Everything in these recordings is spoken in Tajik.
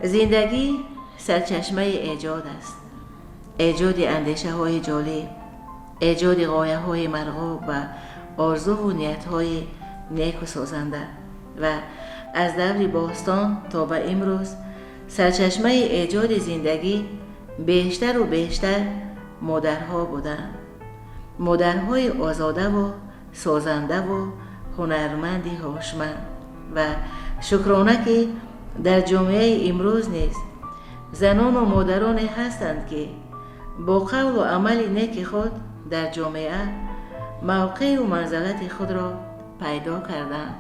Зиндагӣ сарчашмаи эҷод аст, эҷоди андешаҳои ҷолиб, эҷоди ғояҳои марғуб ва орзуву ниятҳои неку созанда. Ва аз даври бостон то ба имрӯз сарчашмаи эҷоди зиндагӣ бештару бештар модарҳо буданд, модарҳои озодаву созандаву ҳунарманди ҳушманд. Ва шукрона, ки дар ҷомеаи имрӯз низ занону модароне ҳастанд, ки бо қавлу амали неки худ дар ҷомеа мавқеъу манзалати худро пайдо карданд.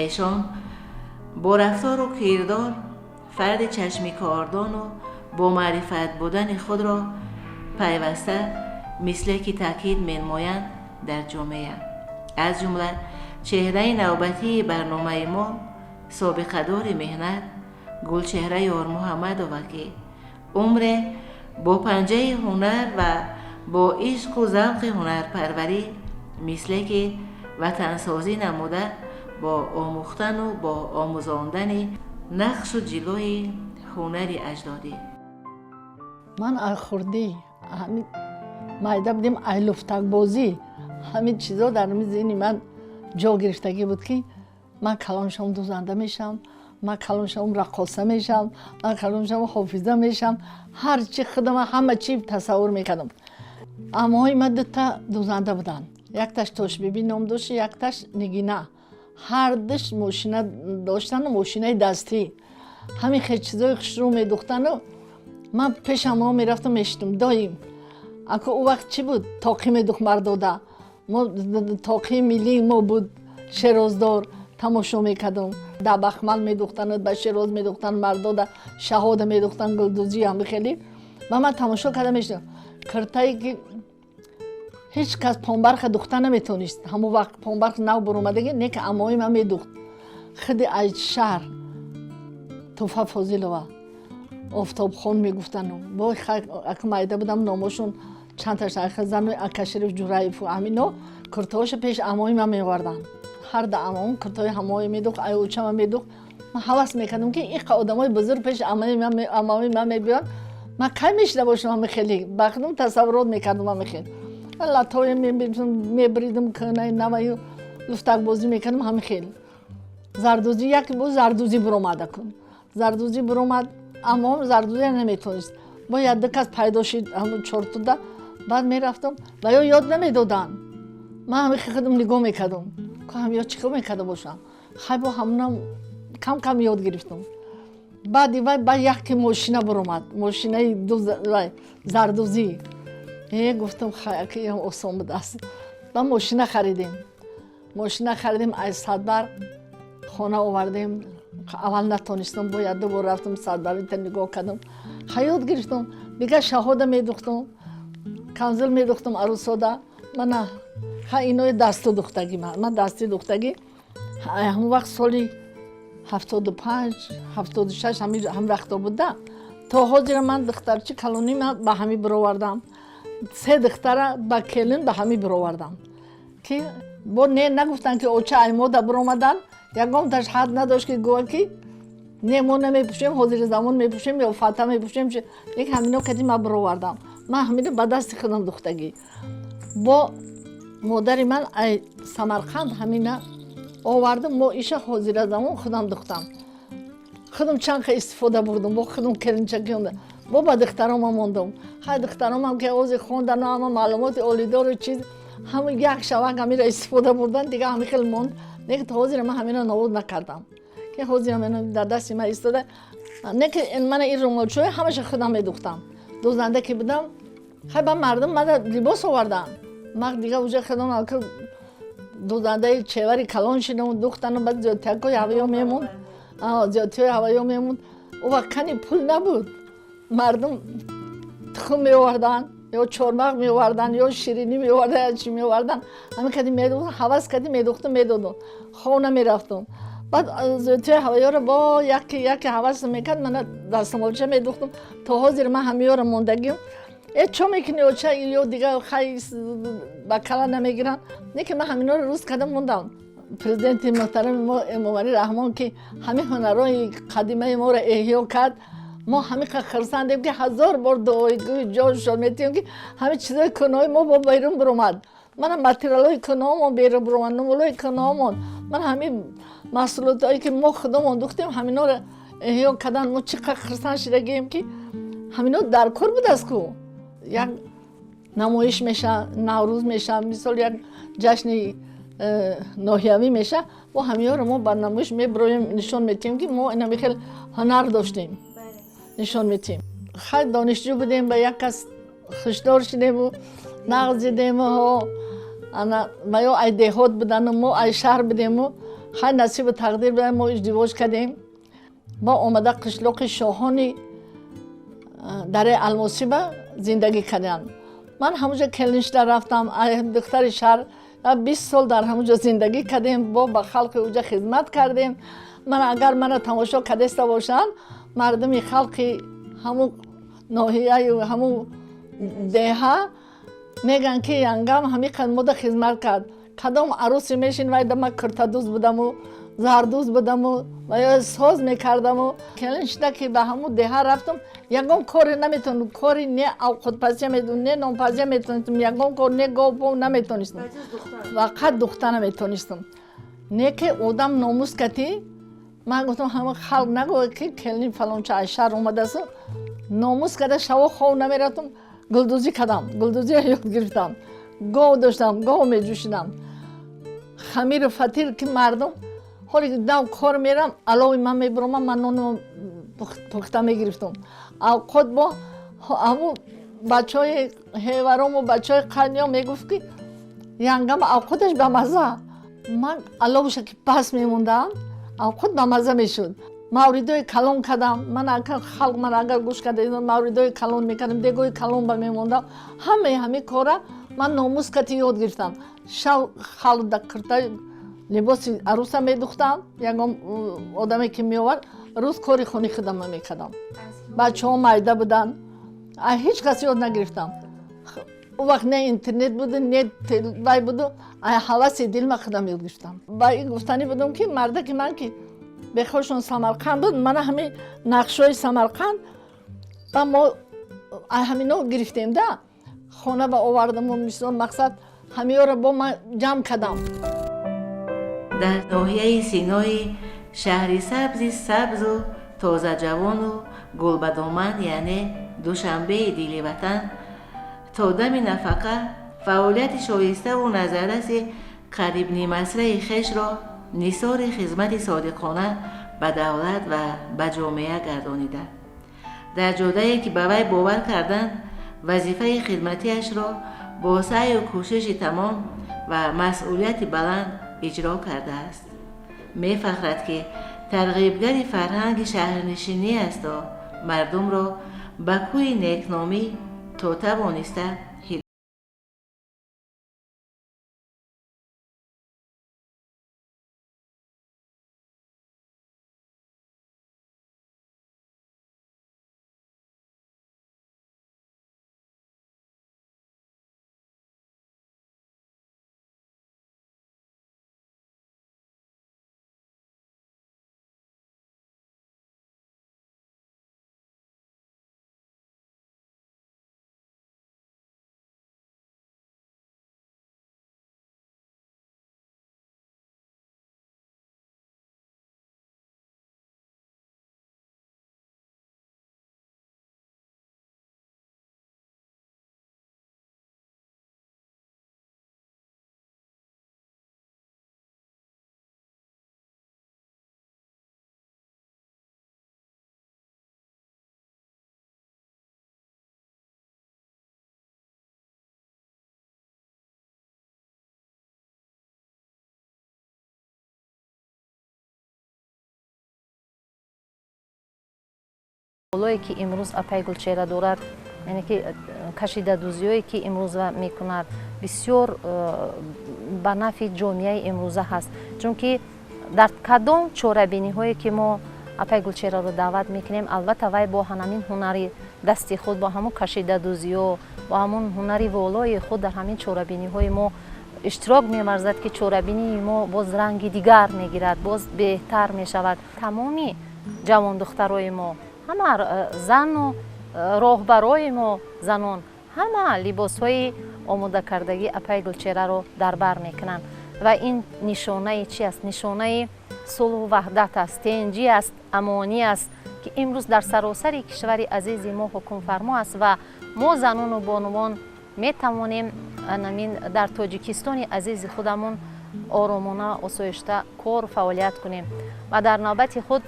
Эшон бо рафтору кирдор фарди чашми кордону бо маърифат будани худро пайваста мисле ки таъкид менамоянд дар ҷомеа. Аз ҷумла чеҳраи навбатии барномаи мо, собиқадори меҳнат Гулчеҳра Ёрмуҳаммадова, ки умре бо панҷаи ҳунар ва бо ишқу завқи ҳунарпарварӣ мисле ки ватансозӣ намуда, бо омӯхтану бо омӯзондани нақшу ҷилои ҳунари аҷдодӣ. Ман аз хурдӣ, ҳамин майда будем, ай луфтакбозӣ ҳамин чизо дар зеҳни ман ҷо гирифтагӣ буд, ки ман калон шавам, дузанда мешавам, ман калон шавам, раққоса мешавам, ман калон шавам, ҳофиза мешавам. Ҳарчи худам ҳама чи тасаввур мекардам. Амоҳои ман дута дузанда буданд: якташ Тошбибӣ ном дошт, якташ Нигина. Ҳардуш мошина доштану мошинаи дастӣ, ҳамин хел чизои хушрӯ медухтану ман пешамро мерафтам, мешитам доим. Ако ӯ вақт чӣ буд? Тоқӣ медухт мардода. Мо тоқии миллии мо буд, шероздор, тамошо мекардам. Дар бахмал медухтанд, ба Шероз медухтанд, мардода шаҳода медухтанд, гулдӯзӣ, ҳами хеле. Ва ман тамошо карда мешидам. Киртае ки ҳеҷ кас помбарха духта наметонист, ҳамон вақт помбарх нав буромадаги, не ки амои ман медухт. Худи аз шаҳр Туфа Фозилова, Офтобхон мегуфтану бо ака майда будам, номошон чандташ, зану Акашариф Ҷураеву ҳамино куртаҳоша пеш амои ман меоварданд. Ҳар да амоам куртаҳои ҳамои медухт, ай очама медухт. Ман ҳавас мекардам, ки иқа одамои бузург пеш амои ман мебиёнд, ман кай мешида бошам? Ҳами хеле ба худам тасаввурот мекардам. Ҳами хел латҳое мебиридам, кӯнаи наваю луфтакбозӣ мекардам. Ҳами хел зардӯзӣ, яке боз зардӯзӣ буромада кун, зардӯзӣ буромад. Амоам зардӯзия наметонист, бояд ду кас пайдо шид ҳамун чортуда. Баъд мерафтам ва ё ёд намедоданд, ман ҳами худам нигоҳ мекардам, ё чӣ кор мекарда бошам. Хай, бо ҳамунам кам кам ёд гирифтам. Баъди вай ба яке мошина буромад, мошинаи зардӯзӣ. Э, гуфтам, хай, осон будааст. Ба мошина харидем, мошина харидем, аз Садбар хона овардем. Аввал натонистам, бояд ду бор рафтам Садбарита нигоҳ кардам, хай, ёд гирифтам. Дигар шаҳода медухтам, камзил медухтам арӯсода. Мана, ха, инои дасту духтагӣ, ман дасти духтагӣ. Ҳамон вақт соли 75, 76 ҳам вақто буда. То ҳозира ман духтарчи калонӣ ман ба ҳамӣ бировардам, се духтара ба келин ба ҳамӣ бировардам, ки бо не нагуфтанд, ки оча аймода биромадан. Ягонташ ҳад надошт, ки гӯяд, ки не, мо намепӯшем, ҳозири замон мепӯшем ё фата мепӯшем. Лекин ҳамино кади ман бировардам, ман ҳамино ба дасти худам духтагӣ. Бо модари ман ай Самарқанд ҳамина овардам, мо иша ҳозира замон худам духтам. Худам чанд ха истифода бурдам, бо худам келинчаки бо ба духтарома мондам. Хай, духтаромам ки ози хондану ҳама маълумоти олидору чиз, ҳама як шавак ҳамира истифода бурдан, дига ҳами хел монд. Лекин то ҳозира ман ҳамина нобуд накардам, ки ҳозира дар дасти ман истода. Не ки мана ин румолчои ҳамаша худам медухтам. Дузанда ки будам, хай, ба мардум мада либос овардам. Ман дига уже худам дузандаи чевари калон шидам, духтану баъд зиёдтиякои ҳаваё мемонд, зиёдтиҳои ҳаваё мемонд. Ӯ вақт кани пул набуд, мардум тухм меоварданд ё чормағ меоварданд ё ширинӣ меоварданд ё чӣ меоварданд, ҳамин кади медухтам, ҳавас кади медухтам, медодам, хона мерафтам. Баъд зиёдтиҳои ҳаваёро бо яке яке ҳавас мекард, мана дастмолча медухтам. То ҳозир ман ҳамиёро мондагим. Э, чо мекунӣ, оча? Ё дига хай ба кала намегиранд. Не ки ман ҳаминоро рӯз кардам, мондам. Президенти муҳтарами мо Эмомалӣ Раҳмон, ки ҳамин ҳунарҳои қадимаи моро эҳё кард, мо ҳамин қадр хурсандем, ки ҳазор бор дуои ҷоншон метиҳем, ки ҳамин чизҳои кӯҳнаҳои мо бо берун биромад. Мана материалҳои кӯҳнаҳомон берун биромад, нумулҳои кӯҳнаҳомон, мана ҳамин маҳсулотҳое, ки мо худамон духтем, ҳаминҳоро эҳё кардан. Мо чӣ қадр хурсанд шидагием, ки ҳамино дар кор будааст ку. Як намоиш меша, Наврӯз меша, мисол, як ҷашни ноҳиявӣ меша, бо ҳамиёро мо ба намоиш мебироем, нишон метиҳем, ки мо инами хел ҳунар доштем, нишон метиҳем. Хай, донишҷӯ будем, ба як кас хушдор шудему нағз дидему, ана ва ё ай деҳот будану мо ай шаҳр будему. Хай, насибу тақдир буда, мо издивоҷ кардем. Мо омада қишлоқи Шоҳони дараи Алмосиба зиндагӣ кардам. Ман ҳамонҷо келин шуда рафтам, духтари шаҳр. 20 сол дар ҳамонҷо зиндагӣ кардем, бо ба халқи уҷа хизмат кардем. Ман агар мана тамошо кардеста бошанд, мардуми халқи ҳамун ноҳияю ҳамун деҳа мегӯянд, ки янгам ҳамин қадр мода хизмат кард. Кадом арӯсе мешин, вайда ман куртадӯз будаму зардӯз будаму ва ё соз мекардаму. Келин шуда, ки ба ҳамун деҳа рафтам, ягон коре наметавонам, кори не овқотпазия метавонам, не нонпазия метавонистам, ягон кор не, говпов наметавонистам, фақат духта наметавонистам. Не ки одам номус катӣ. Ман гуфтам, ҳама халқ нагӯяд, ки келини фалонча аз шаҳр омадааст. Номус карда, шаво хов намерафтам, гулдӯзӣ кардам, гулдӯзиро ёд гирифтам. Гов доштам, гов меҷӯшидам, хамиру фатир, ки мардум ҳоле дав кор мерам, алови ман мебуромам, ман нону пухта мегирифтам. Авқот бо ҳамун бачаҳои ҳеварому бачаҳои қайниё мегуфт, ки янгам авқоташ ба мазза. Ман аловша ки пас мемондам, авқот ба мазза мешуд. Мавридои калон кардам. Ман агар халқ ман агар гӯш карда, мавридои калон мекардам, дегои калон ба мемондам. Ҳамаи ҳамин кора ман номус кати ёд гирифтам. Шав халқ да кирта либоси арӯса медухтам, ягон одаме ки меовард. Рӯз кори хони худама мекардам. Бачаҳо майда буданд, ҳеҷ кас ёд нагирифтам. Он вақт не интернет буду, не вай буду, ҳаваси дилма худам ёд гирифтам. Ба ин гуфтанӣ будам, ки мардаки ман, ки бехошон Самарқанд буд, мана ҳамин нақшҳои Самарқанд ба мо ҳамино гирифтем да, хона ба овардаму, мисол, мақсад, ҳамиёро бо ман ҷамъ кардам. Дар ноҳияи Синои шаҳри сабзи сабзу тозаҷавону гулбадоман, яъне Душанбеи дили ватан, то дами нафақа фаъолияти шоиставу назарраси қариб нимасраи хешро нисори хизмати содиқона ба давлат ва ба ҷомеа гардонида, дар ҷодае, ки ба вай бовар карданд, вазифаи хидматиашро бо саъю кӯшиши тамом ва масъулияти баланд иҷро кардааст, мефахрад, ки тарғибгари фарҳанги шаҳрнишинӣ асту мардумро ба кӯи некномӣ то тавониста. Болое ки имрӯз апай Гулчеҳра дорад, яъне ки кашидадӯзиҳое ки имрӯза мекунад, бисёр ба нафъи ҷомеаи имрӯза ҳаст, чунки дар кадом чорабиниҳое ки мо апай Гулчеҳраро даъват мекунем, албатта, вай бо ҳамин ҳунари дасти худ, бо ҳамун кашидадӯзиҳо, бо ҳамун ҳунари волои худ дар ҳамин чорабиниҳои мо. Иштирок меварзад, ки чорабинии мо боз ранги дигар мегирад, боз беҳтар мешавад. Тамоми ҷавондухтарои мо, ҳама зану роҳбарои мо, занон, ҳама либосҳои омодакардагии апаи Гулчеҳраро дар бар мекунанд. Ва ин нишонаи чи аст? Нишонаи сулҳу ваҳдат аст, тенҷӣ аст, амонӣ аст, ки имрӯз дар саросари кишвари азизи мо ҳукмфармо аст. Ва мо, занону бонувон, метавонем анамин дар Тоҷикистони азизи худамон оромона, осоишта кор, фаъолият кунем. Ва дар навбати худ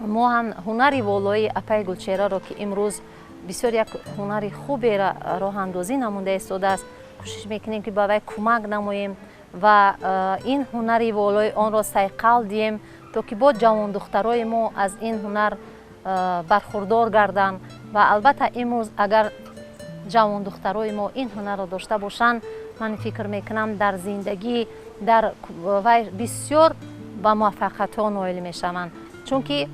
мо ҳам ҳунари волои апаи Гулчеҳраро, ки имрӯз бисёр як ҳунари хуберо роҳандозӣ намуда истодааст, кӯшиш мекунем, ки ба вай кӯмак намоем ва ин ҳунари волои онро сайқал диҳем, то ки боз ҷавондухтарои мо аз ин ҳунар бархурдор гарданд. Ва албатта, имрӯз агар ҷавондухтарои мо ин ҳунарро дошта бошанд, ман фикр мекунам, дар зиндагӣ дар вай бисёр ба муваффақиятҳо ноил мешаванд, чунки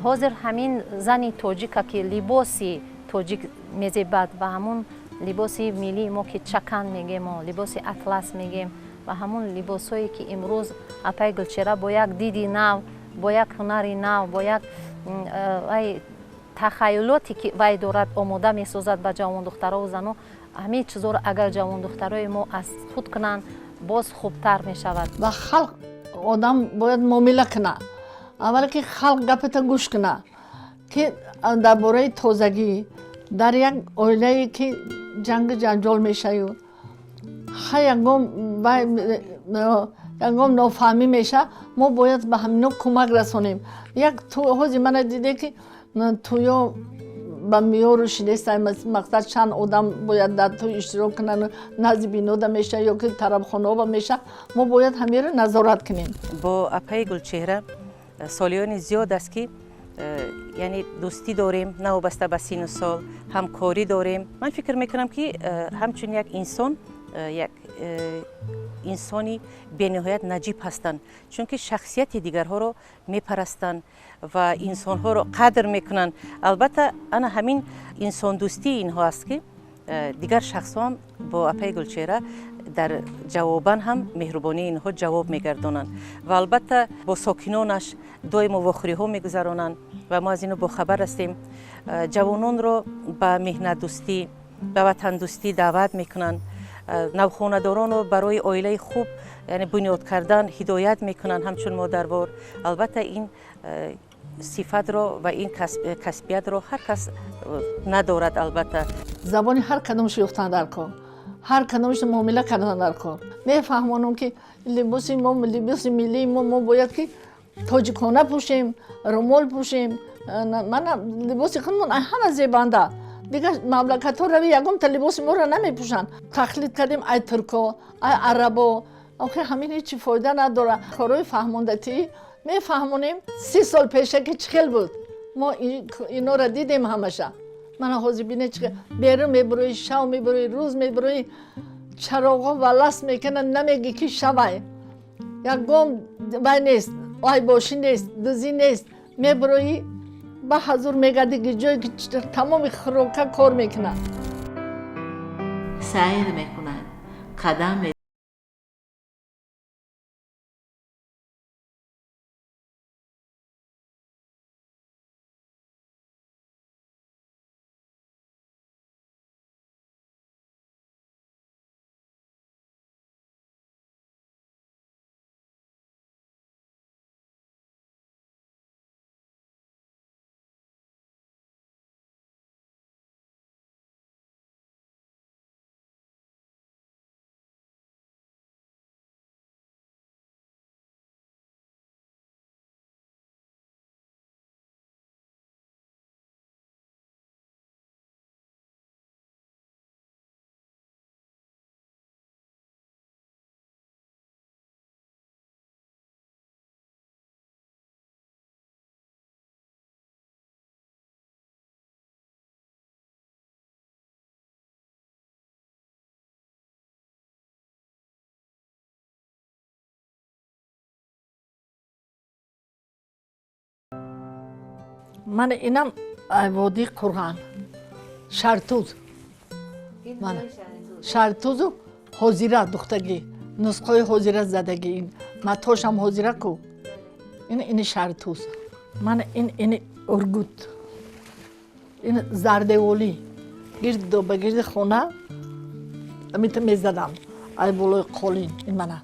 ҳозир ҳамин зани тоҷика, ки либоси тоҷик мезебад ва ҳамун либоси миллии мо, ки чакан мегем, мо либоси атлас мегем, ва ҳамун либосҳое, ки имрӯз апаи Гулчеҳра бо як диди нав, бо як ҳунари нав, бо як вай тахайюлоте, ки вай дорад, омода месозад ба ҷавондухтарову зано, ҳамин чизоро агар ҷавондухтарои мо аз худ кунанд, боз хубтар мешавад. Ба халқ одам бояд муомила кунад. Аввале ки халқ гапата гӯш кунад, ки дар бораи тозагӣ дар як оилае, ки ҷангу ҷанҷол мешавад, ха, ягон нофаҳмӣ меша, мо бояд ба ҳамино кӯмак расонем. Як ҳози мана диде, ки тӯё ба меёру шидеста, мақсад, чанд одам бояд дар тӯй иштирок кунанд, назди бинода меша ё ки тарабхонаҳо меша, мо бояд ҳамеро назорат кунем. Бо апаи Гулчеҳра солиёни зиёд аст, ки яъне дӯстӣ дорем, навобаста ба сину сол ҳамкорӣ дорем. Ман фикр мекунам, ки ҳамчун як инсон, як инсони бениҳоят наҷиб ҳастанд, чунки шахсияти дигарҳоро мепарастанд ва инсонҳоро қадр мекунанд. Албатта, ана ҳамин инсондӯстии инҳо аст, ки дигар шахсҳо бо апаи Гулчеҳра дар ҷавобан ҳам меҳрубонии инҳо ҷавоб мегардонанд. Ва албатта, бо сокинонаш доимо вохӯриҳо мегузаронанд ва мо аз ино бохабар ҳастем. Ҷавононро ба меҳнатдӯстӣ, ба ватандӯстӣ даъват мекунанд, навхонадоронро барои оилаи хуб, яъне бунёд кардан, ҳидоят мекунанд ҳамчун модарвор. Албатта, ин сифатро ва ин касбиятро ҳар кас надорад, албатта. Забони ҳар кадомаш ёфтан дар кор, ҳар кадомаш муомила кардан дар кор. Мефаҳмонам, ки либоси мо, либоси миллии мо, мо бояд ки тоҷикона пӯшем, румол пӯшем. Мана либоси худмон ҳама зебанда. Дигар мамлакатҳо рави, ягонта либоси моро намепӯшанд. Тақлид кардем ай турко, ай арабо. Охи, ҳамин ҳечи фоида надорад. Корҳои фаҳмондатӣ мефаҳмонем. 30 сол пеша ки чӣ хел буд, мо инора дидем ҳамаша. Мана ҳозир бине, чӣ берун мебурои, шав мебурои, рӯз мебурои, чароғҳо валас мекунанд, намегӣ ки шавай. Ягон вай нест, айбошӣ нест, дузӣ нест. Мебуроӣ, ба ҳазур мегарди, ки ҷое ки тамоми хӯрока кор мекунад. Сайр мекунад, қадам Ман инам водии Қурған, Шартуз, шартузу. Ҳозира духтагӣ, нусхаҳои ҳозира задагӣ. Ин матошам ҳозира ку. Ин ини шаҳри Тус. Ман ин ини Ургут, ин зардеволӣ, гирд ба гирди хона амита мезадам, ай болои қолин. Ин мана,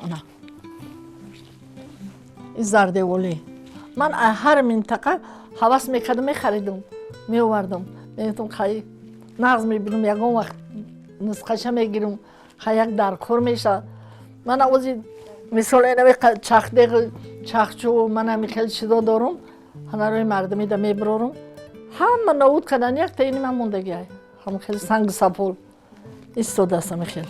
ана ин зардеволӣ. Ман ҳар минтақа ҳавас мекардам, мехаридум, меовардам, мегуфтам, хай, нағз мебинам, ягон вақт нусхаша мегирам, хай, як даркор мешавад. Ман ози мисол инами чахдеғ, чахчу, ман ҳами хеле чизо дорум, ҳунарои мардумида мебирорум. Ҳама нобуд кардан, якта ини ман мондагиай, ҳама хеле сангу сапол истодааст, ҳами хел.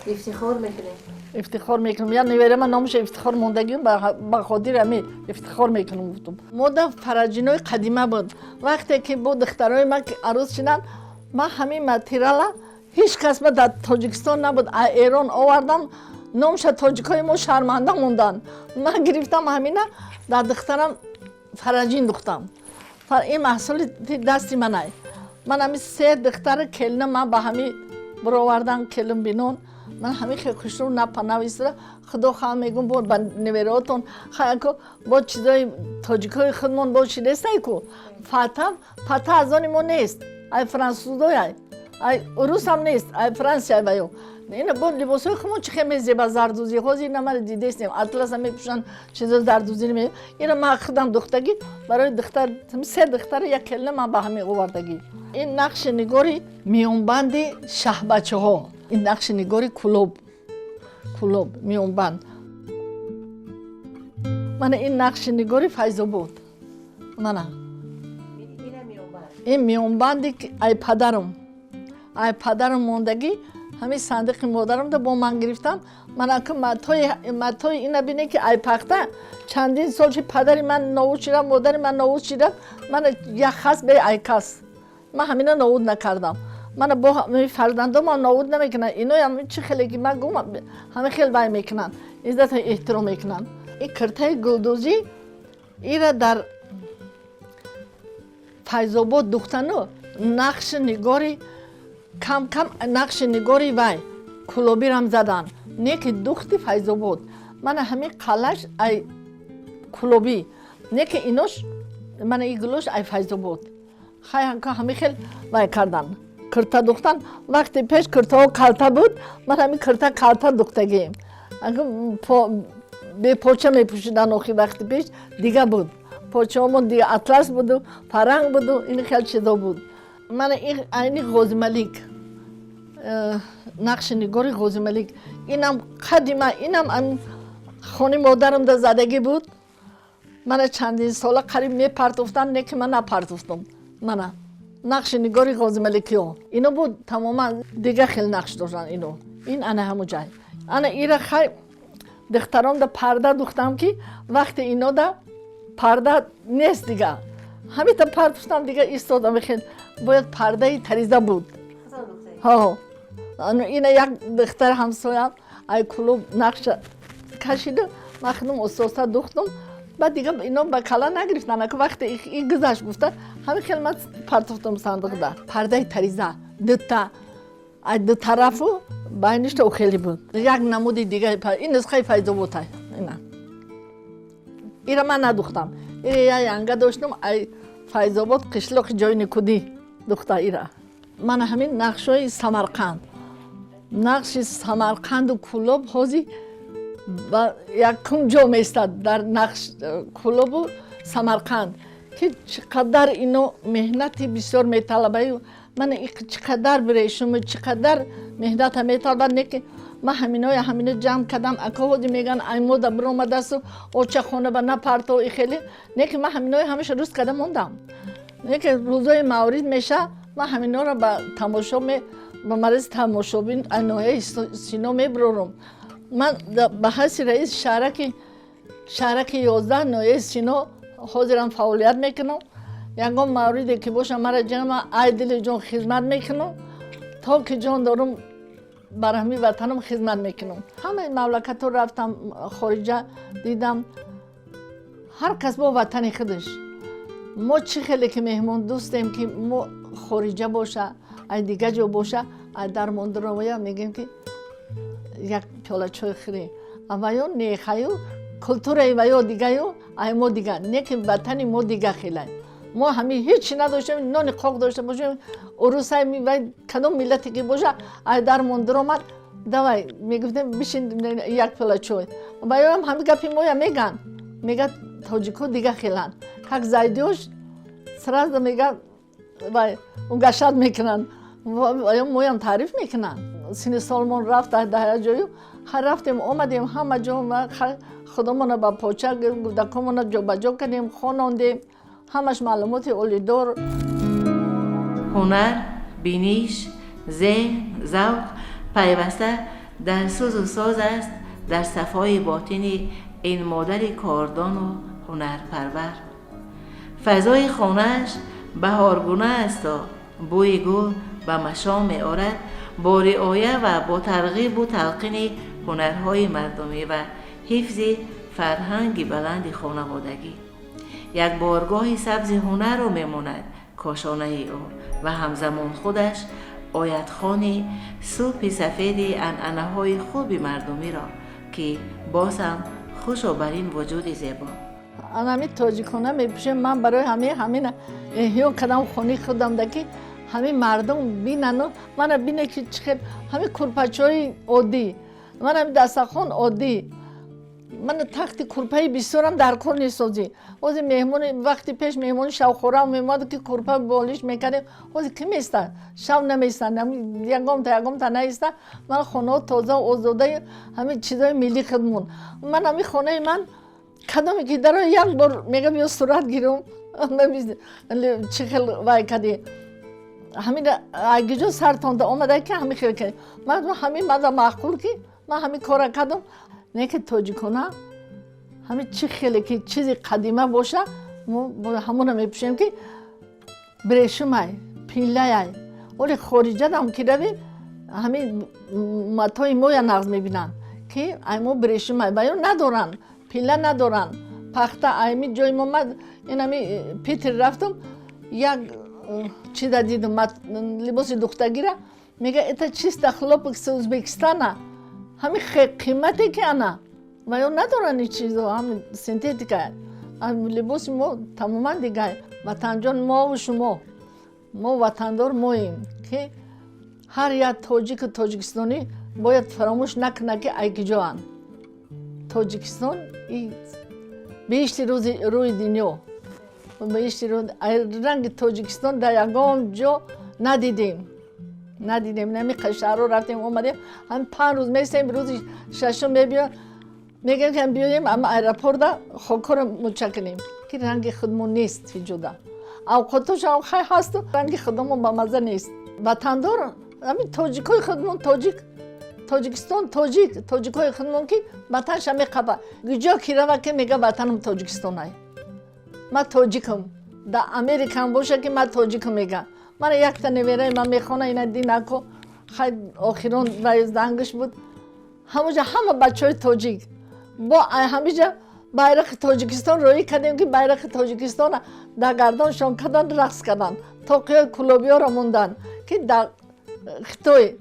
Ифтихор мекунем. Ифтихор мекунам. Я неверама номаша Ифтихор мондагиам, ба хотири ҳами ифтихор мекунам. Гуфтум, мода фараҷинои қадима буд. Вақте ки бо духтарои ман арӯз шиданд, ман ҳамин материала ҳеҷ кас ба дар Тоҷикистон набуд, а Эрон овардам. Номша тоҷикои мо шарманда монданд. Ман гирифтам ҳамина, дар духтарам фараҷин духтам. Ин маҳсули дасти манай. Ман ҳами се духтари келина ман ба ҳами бировардан, келин бинон. Ман ҳами хел хушрӯ напанависра. Худо хоҳ, мегум, бо ба невераотон хаяко бо чизои тоҷикои худмон бо шидестай ку. Фата пата аз они мо нест, ай франсузояй, ай урусам нест, ай Франсия ваё. Ина бо либосҳои худмон чӣ хел мезеба, зардӯзӣ. Ҳозир ина ман дидестем, атласа мепӯшанд, чизо зардӯзӣ ме. Ина ман худам духтагӣ барои духтар, се духтари, як келина ман ба ҳами овардагӣ. Ин нақши нигори миёнбанди шаҳбачаҳо, ин нақши нигори Кулоб, Кулоб миёнбанд. Мана ин нақши нигори Файзобод. Мана ин миёнбанди ай падарам мондагӣ, ҳамин сандиқи модарамда бо ман гирифтам. Ман ака матои ина бине, ки ай пахта чандин сол ши, падари ман нобуд шида, модари ман нобуд шида. Мана як хас бе ай кас, ман ҳамина нобуд накардам. Мана бо фарзандомам нобуд намекунанд. Иноям чӣ хеле ки ман гум, ҳама хел вай мекунанд, иззата эҳтиром мекунанд. Ин киртаи гулдӯзӣ, ира дар Файзобод духтану нақши нигори кам кам, нақши нигори вай кулобирам задан, не ки духти Файзобод. Мана ҳамин қалаш ай Кулобӣ, не ки инош, мана и гулош ай Файзобод. Хай, ҳами хел вай кардан, кирта духтан. Вақте пеш киртаҳо калта буд, ман ҳамин кирта калта духтагием, бепоча мепӯшидан. Охи вақти пеш дига буд, почаҳомон дига атлас буду, фаранг буду, ин хел чизо буд. Мана ин айни Ғозималик, нақши нигори Ғозималик. Инам қадима, инам хони модарамда задагӣ буд. Мана чандин сола қариб мепартофтан, не ки ман напартофтам. Мана нақши нигори Ғозималикиҳо. Ино буд, тамоман дига хел нақш доштанд ино. Ин ана ҳаму ҷай. Ана ира хай духтаромда парда духтам, ки вақте инода парда нест, дига ҳамита партофтам, дига истодам. Хел бояд пардаи тариза буд. Ина як духтар ҳамсоям ай Кулоб нақша кашиду, ман худам оста духтум. Баъд дига ино ба кала нагирифтан. Ака вақте и гузашт, гуфта, ҳамин хел ман партофтам сандуқда. Пардаи тариза дута, ай ду тарафу байништа хеле буд, як намуди дига. Ин нусхаи Файзоботай. Ина ира ман надухтам, ира я янга доштам, ай Файзобод, қишлоқи ҷойни кудӣ духта ира. Мана ҳамин нақшҳои Самарқанд, нақши Самарқанду Кулоб ҳозир ба якум ҷо меистад дар нақш. Кулобу Самарқанд, ки чӣ қадар ино меҳнати бисёр металабаю. Мана чӣ қадар брешуму, чӣ қадар меҳната металабад. Не ки ман ҳаминоя ҳамино ҷамъ кардам. Ака ҳози меган, ай мода биромадасту оча хона ба напарто и хеле. Не ки ман ҳаминоя ҳамаша рӯз карда мондам. Не ки рӯзои маврид меша, ман ҳаминора ба тамошо, ба марзи тамошобин ай ноҳияи Сино мебирорум. Ман ба ҳайси раиси шаҳраки 11 ноҳияи Сино ҳозирам фаъолият мекунам. Ягон мавриде ки боша, мара ҷама ай дили ҷон хизмат мекунам. То ки ҷон дорум, бар ҳамин ватанам хизмат мекунам. Ҳамаи мамлакатҳо рафтам, хориҷа дидам, ҳар кас бо ватани худаш. Мо чӣ хеле ки меҳмондӯстем, ки мо хориҷа боша, ай дига ҷо боша. Дар мондуровая мегӯем, ки як пиёла чой хӯрем. Ваё нехаю, культураи ваё дигаю, ай мо дига, не ки ватани мо дига хелай. Мо ҳами ҳеҷ надоштем, нони қоқ дошта бошем. Урусай, вай кадом миллате ки боша, ай дар мондуромад, давай, мегуфтем, бишин, як пиёла чой. Ваёам ҳами гапи моя меган, мега, тоҷико дига хеланд. Как зайдёшь, сразу мега, вай угощать мекунанд, моям таъриф мекунанд. Сини солмон рафт дар ҷою, ҳар рафтем, омадем, ҳама ҷо худомона ба поча, гудакомона ҷобаҷо кардем, хонондем, ҳамаш маълумоти олидор. Ҳунар, биниш, зеҳн, завқ пайваста дар сӯзу соз аст дар сафои ботини ин модари кордону ҳунарпарвар. Фазои хонааш баҳоргуна асту бӯи гул ба машом меорад. Бо риоя ва бо тарғибу талқини ҳунарҳои мардумӣ ва ҳифзи фарҳанги баланди хонаводагӣ як боргоҳи сабзи ҳунарро мемонад кошонаи ӯ ва ҳамзамон худаш оятхони сӯпи сафеди анъанаҳои хуби мардумиро, ки боз ҳам хушо бар ин вуҷуди зебо. Анами тоҷикона мепӯшем. Ман барои ҳамин ҳамина эҳё кардам хонаи худамда, ки ҳамин мардум бинану мана бине, ки чӣ хел ҳамин курпачаҳои оддӣ, ман ҳамин дастархон оддӣ, мана тахти курпаи бисёрам дар кор несозӣ. Ҳозир меҳмони, вақти пеш меҳмони шавхӯрам меомад, ки курпа болиш мекардем. Ҳозир ки места, шав наместанд, ягомта ягомта наиста. Ман хонаҳо тоза, озодаи ҳамин чизои миллӣ худмон. Ман ҳамин хонаи ман, кадоме ки даро, як бор мегам, ё сурат гирум, чӣ хел вай кардӣ, ҳамин агиҷо сартонда омада, ки ҳамин хел кардӣ. Ман ҳамин мада маъқул, ки ман ҳамин кора кардам, не ки тоҷикона ҳамин чӣ хеле ки чизи қадима боша, мо ҳамона мепӯшем, ки брешумай, пиллаяй. Оли хориҷадам ки равем, ҳамин матои моя нағз мебинанд, ки ай мо брешумай, баё надоранд, пилла надоранд, пахта. Ами ҷои мо, ма инами Питер рафтам, як чиза дидам, либоси духтагира, мега, это чисто хлопок с Узбекистана. Ҳамин қимате ки ана ва ё надоранд ин чизо, ҳамин синтетика. Либоси мо тамоман дигар. Ватанҷон, мову шумо, мо ватандор моем, ки ҳар як тоҷику тоҷикистонӣ бояд фаромӯш накунад, ки айкиҷоанд. Тоҷикистон беҳишти рӯи дунё, беҳишти ранги Тоҷикистон дар ягон ҷо надидем, надидем. Нами шаҳрҳо рафтем, омадем, ҳам 5 рӯз местем, рӯзи шашум мебиё, мегӯем, ки биёем ама аэропорта хокҳоро муча кунем, ки ранги худмон нест ҳиҷода. Авқотошам хай ҳасту, ранги худамон ба маза нест. Ватандор ҳамин тоҷикои худмон, тоҷик, Тоҷикистон, тоҷик, тоҷикои худмон, ки ватанша меқаба, гуҷо ки рава, ки мега, ватанам Тоҷикистонай, ман тоҷикам. Дар Америкам боша, ки ман тоҷикам мега. Мана якта невераи ман мехона, ина динако, хай охирон вай зангш буд, ҳамоҷа ҳама бачаҳои тоҷик бо ҳамиҷа байрақи Тоҷикистон роӣ кардем, ки байрақи Тоҷикистона дар гардоншон кардан, рақс карданд, тоқиҳои кулобиёро монданд, ки дар Хитой,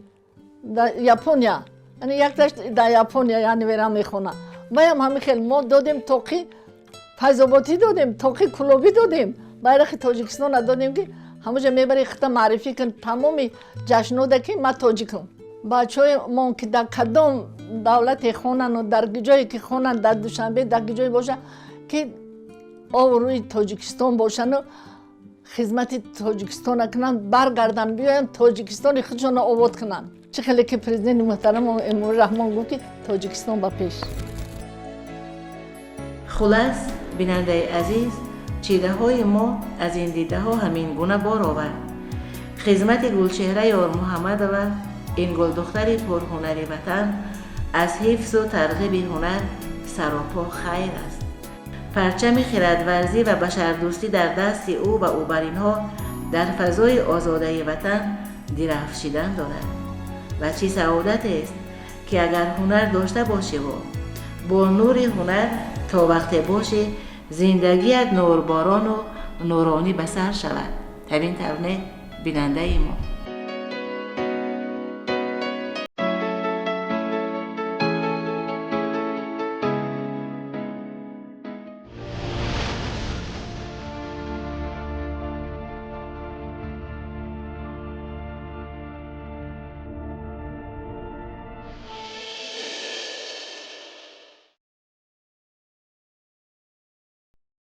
дар Япония, яъне якташ дар Япония, яъне верам мехона, ваям ҳамин хел мо додем, тоқи файзоботӣ додем, тоқи кулобӣ додем, байрақи Тоҷикистона додем, ки ҳамоҷа мебари, хита маърифӣ кун тамоми ҷашнода, ки ман тоҷикам. Бачаҳои мон, ки дар кадом давлате хонану дар ҷое ки хонанд, дар Душанбе, дар ҷое боша, ки обрӯи Тоҷикистон бошану хизмати Тоҷикистона кунанд, баргарданд, биёянд, Тоҷикистони худшонро обод кунанд. Чӣ хеле ки президенти муҳтарам Эмомалӣ Раҳмон гуфт, ки Тоҷикистон ба пеш. Хулас, бинандаи азиз, чидаҳои мо аз ин дидаҳо ҳамин гуна бор овард. Хизмати Гулчеҳра Ёрмуҳаммадова, ин гулдухтари пурҳунари ватан, аз ҳифзу тарғиби ҳунар саропо хайр аст. Парчами хирадварзӣ ва башардӯстӣ дар дасти ӯ ва ӯбаринҳо дар фазои озодаи ватан дирафшидан дорад. Ва чӣ саодатест, ки агар ҳунар дошта бошиву бо нури ҳунар то вақте бошӣ, зиндагият нурборону нуронӣ ба сар шавад. Ҳамин тавр не, бинандаи мо?